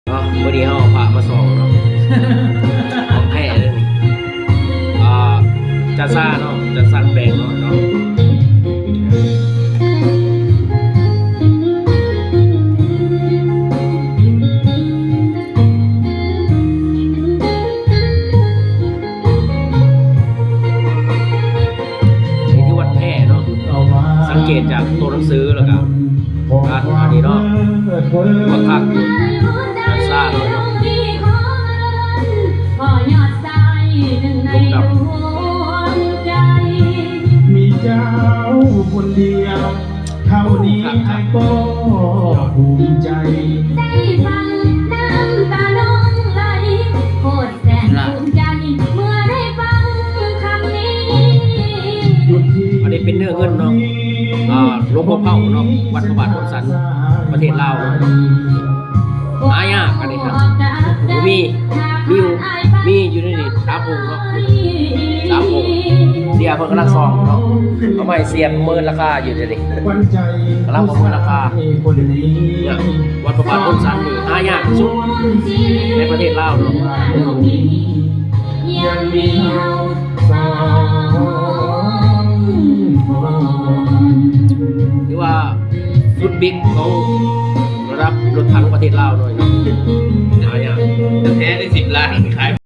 ເນາະ ມື້ນີ້ເຮົາເອົາພະມາສອງເນາະ ຂອງແທ້ເດ້ນີ້ ອ່າ ຈານຊາເນາະ ຈານຊາແປງເນາະ ເນາະ ນີ້ທີ່ວັດແພ້ເນາະ ສັງເກດຈາກໂຕໜັງສື ແລ້ວກະ ອັນ ອັນນີ້ເນາະ ວ່າຄັກຢູ່ ຈານຊາເນາະ ລົມດັບ ມີເຈົ້າຄົນດຽວ ເທົ່ານີ້ອ້າຍກໍພູມໃຈ ໄດ້ຟັງນ້ຳຕານ້ອງໄຫຼ ໂຄດແສນພູມໃຈ ເມື່ອໄດ້ຟັງຄຳນີ້ ອັນນີ້ເປັນເນື້ອເງິນເນາະ ອ່າ ຫຼວງພໍ່ເພົາເນາະ ວັດພະບາດໂພນສັນ ປະເທດລາວເນາະ ຫາຍາກອັນນີ້ ບໍ່ມີ ມີຢູ່ ມີຢູ່ໃນນີ້ ສາມອົງເນາະ ສາມອົງ ເສຍເພິ່ນກຳລັງສ່ອງເນາະ ເອົາມາໃຫ້ເສຍປະເມີນລາຄາຢູ່ເດນີ້ ກຳລັງປະເມີນລາຄາ ເນຍ ວັດພະບາດໂພນສັນນີ້ຫາຍາກທີ່ສຸດໃນປະເທດລາວເນາະ ຍັງມີເຮົາສອງຄົນ ຖືວ່າ ລຸ້ນບິກຂອງລະດັບລົດຖັງປະເທດລາວເນາະ ຫາຍາກ ແທ້ໄດ້ສິບລ້ານ ຂາຍ